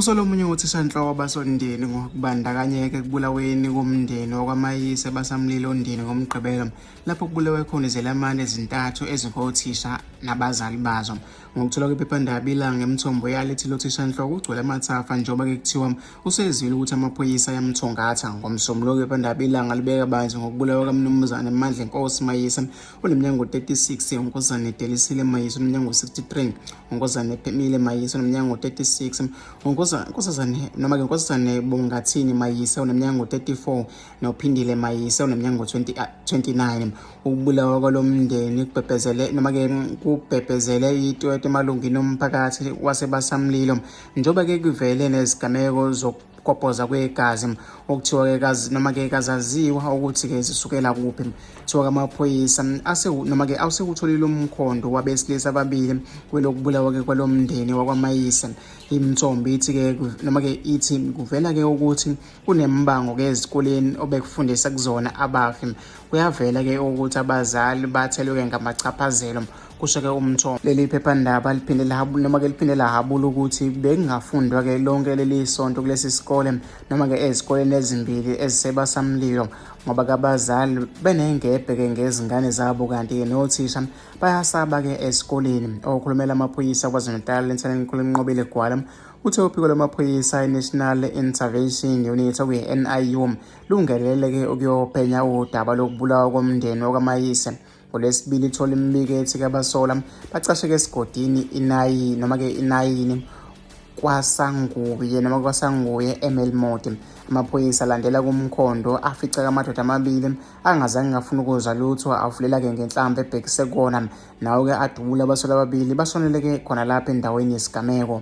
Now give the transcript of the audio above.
Usola omunye wothishanhloko basondini ngokubandakanyeka ekubulaweni komndeni wakwaMayise basamlilo oNdini ngoMgqibelo lapho kubulewe khona izelamani ezintathu ezingothisha nabazali bazo. Ngokuthola kwephephandaba iLanga emthombo yalo ethi lo thishanhloko ugcwele amathafa njengoba-ke kuthiwa usezwile ukuthi amaphoyisa ayamthungatha. NgoMsombuluko iphephandaba iLanga libeka banzi ngokubulawa kaMnumzane Mandlenkosi Mayisa oneminyaka 36, uNkosazane Delisile Mayisa oneminyaka 63, uNkosazane Phemile Mayisa oneminyaka 36, uNkosazane noma-ke uNkosazane Bongathini Mayisa oneminyaka 34 noPhindile Mayisa oneminyaka 29. Ukubulawa kwalo mndeni kubhebhezele noma-ke kubhebhezele itwetwe emalungwini omphakathi waseBasamlilo njengoba-ke kuvele nezigameko zokugobhoza kwegazi okuthiwa-ke kazi noma-ke kazaziwa ukuthi-ke zisukela kuphi. Kuthiwa amaphoyisa ase noma-ke awusekutholile umkhondo wabesilisa ababili kwelokubulawa-ke kwalo mndeni wakwaMayise. Imithombo ithi-ke noma-ke ithi kuvela-ke ukuthi Kunembango-ke ezikoleni obekufundisa kuzona abafi. Kuyavela-ke ukuthi abazali bathelwe-ke ngamachaphazelo, kusho-ke umthombo. Leli phephandaba liphinde noma-ke liphinde lahabula ukuthi bekungafundwa-ke lonke leli sonto kulesi sikole noma-ke ezikoleni ezimbili ezisebasamlilo ngoba-ke abazali benengebhe-ke ngezingane zabo kanti-ke nothisha bayasaba-ke esikoleni. Okhulumela amaphoyisa KwaZulu-Natal, Lieutenant Colonel Nqobile Gwala Uthe uphiko lwamaphoyisa i-National Intervention Unit okuyi-NIU lungenelele-ke ukuyophenya udaba lokubulawa komndeni wakwaMayise. NgoLwesibili ithole imibiko ethi abasola bacasheke esigodini iNayi noma-ke iNayini kwaSanguye noma kwaSanguye eMelmoth. Amaphoyisa alandela kumkhondo afica amadoda amabili angazange afuna ukuzwa lutho avulela-ke ngenhlamvu ebhekise kona nawo-ke adubula abasola ababili bashonele-ke khona lapha endaweni yesigameko.